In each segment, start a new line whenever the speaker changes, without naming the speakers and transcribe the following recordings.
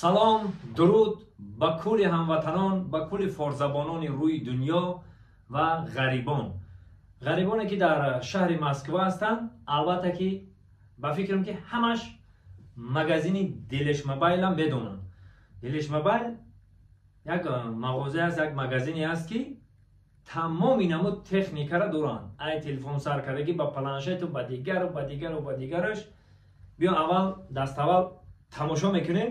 Салом, дуруд ба кулли ҳамватанон, ба кулли форсзабонони рӯи дунё ва ғарибон. Ғарибоне ки дар шаҳри Москва ҳастанд, албатта ки ба фикрам ки ҳамаш магазини Дилеш Мобайла медонанд. Дилеш Мобайл як мағоза аст, як магазине аст ки тамоми намуд техникаро доранд. Ай телефон сар кардагӣ ба планшету ба дигару ба дигару ба дигараш. Биё, аввал даставвал тамошо мекунем,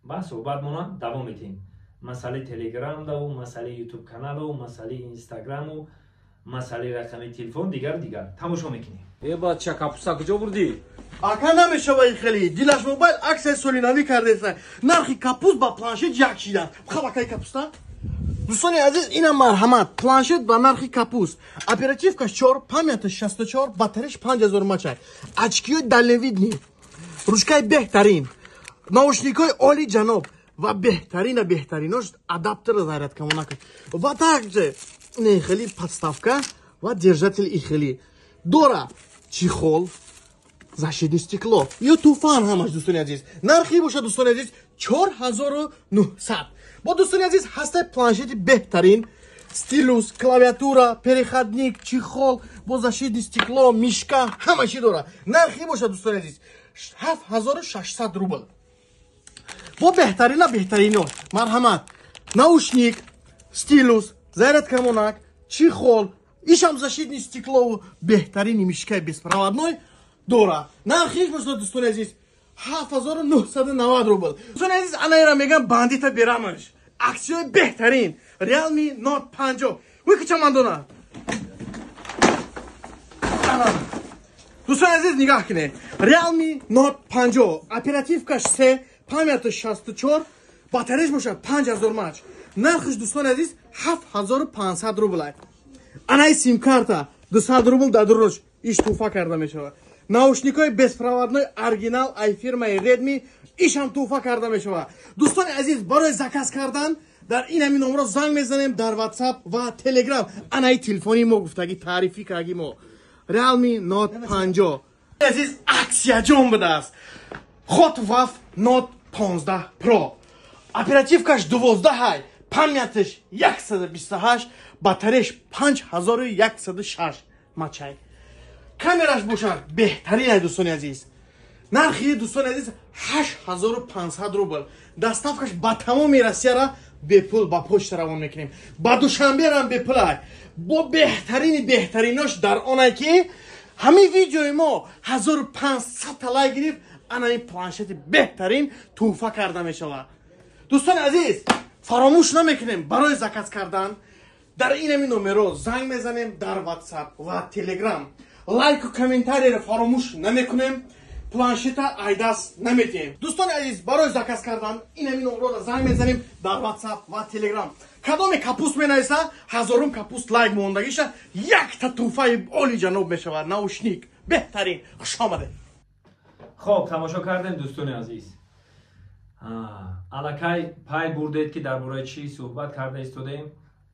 ба суҳбатмона давом медиҳем. Масъалаи Телеграмдаву, масъалаи Ютуб каналу, масъалаи Инстаграму, масъалаи рақами телефон, дигар дигар тамошо мекунем.
Э, бача, капуста куҷо бурдӣ?
Ака, намешава хеле. Дилаш Мобайл аксияи соли навӣ кардеса. Нархи капуст ба планшет як шидааст. Хабакаи капуста. Дӯстони азиз, ина марҳамат, планшет ба нархи капуст. Оперативкаш 4, памяташ 64, батареяш 5000 мАч. Очкиҳои дальневидный, ручкаи беҳтарин, наушникҳои оли ҷаноб ва беҳтарина беҳтаринош адаптер, зарядкамонака ва также не хеле подставка ва держатель и хеле дора, чехол, защитный стекло ё туфан ҳамаш. Дӯстони азиз, нархи бошад, дӯстони азиз, 4900. Бо, дӯстони азиз, ҳастаи планшети беҳтарин: стилус, клавиатура, переходник, чехол бо защитный стекло, мышка, ҳама чӣ дора. Нархи бошад, дӯстони азиз, 7600 рубл. Бо беҳтарина беҳтарино марҳамат: наушник, стилус, зарядкамонак, чехол, ишам защитный стекло, беҳтарини мышкаи беспроводной дора. Нархиш бошад, дӯстони азиз, 7990 рубл. Дӯстони азиз, анаира мегам, бандита берамаш. Аксияи беҳтарин Realme Note 50 вуй кичамандона. Дӯстони азиз, нигаҳ кунед: Realme Note 50, оперативкаш 3, памяташ 64, батареяш бошад 5000 мАч. Нархиш, дӯстони азиз, 7500 рубл. Анаи симкарта 200 рубл дар дуруш, иш туҳфа карда мешавад. Наушникҳои беспроводной оригинал ай фирмаи Redmi, ишам туҳфа карда мешавад. Дӯстони азиз, барои заказ кардан дар ин ҳамин номро занг мезанем дар WhatsApp ва Telegram. Анаи телефони мо гуфтагӣ, таърифӣ кардаги мо, Realme Note 50. Азиз, аксияҷон будааст. Hotwav Note 15 Pro, оперативкаш 12 ҳай, памяташ 128, батареяш 5106 мАчай, камераш бошад беҳтарин. Дӯстони азиз, нархи, дӯстони азиз, 8500 рубл. Доставкаш ба тамоми Россияра бепул ба почта равон мекунем, ба Душанберам бепулай. Бо беҳтарини беҳтаринош дар оне ки ҳамин видеои мо 1500 лайк гирифт, ана ин планшети беҳтарин туҳфа карда мешавад. Дӯстони азиз, фаромӯш намекунем, барои заказ кардан дар ин ҳамин номеро занг мезанем дар WhatsApp ва Telegram. Лайку комментарийро фаромӯш намекунем, планшета айдаст намедиҳем. Дӯстони азиз, барои заказ кардан ин ҳамин номерро занг мезанем дар WhatsApp ва Telegram. Кадоме капуст менависа, ҳазорум капуст лайк мондагиша, якта туҳфаи оли ҷаноб мешавад, наушник беҳтарин. Хуш омадед.
Хоб, тамошо кардем, дӯстони азиз. Аллакай пай бурдед ки дар бораи чӣ суҳбат карда истодаем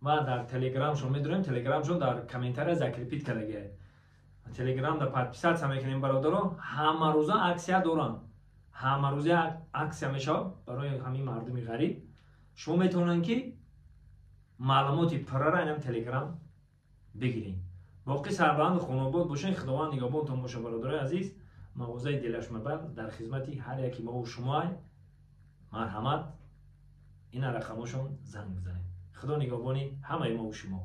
ва дар Телеграмшон медонем, Телеграмшон дар комментария закрепить кардагиад. Телеграм да подписаться мекунем, бародаро. Ҳамарӯза аксия доранд, ҳамарӯза аксия мешавад барои ҳамин мардуми ғариб. Шумо метавонанд ки маълумоти пуррара инам Телеграм бигиред. Боқӣ сарбаланду хонобод бошед, Худованд нигаҳбонтон боша. Бародарои азиз, мағозаи Дилаш Мобайл дар хизмати ҳар яки мову шумоай. Марҳамат, ина рақамошон занг бизанед. Худо нигаҳбони ҳамаи мову шумо.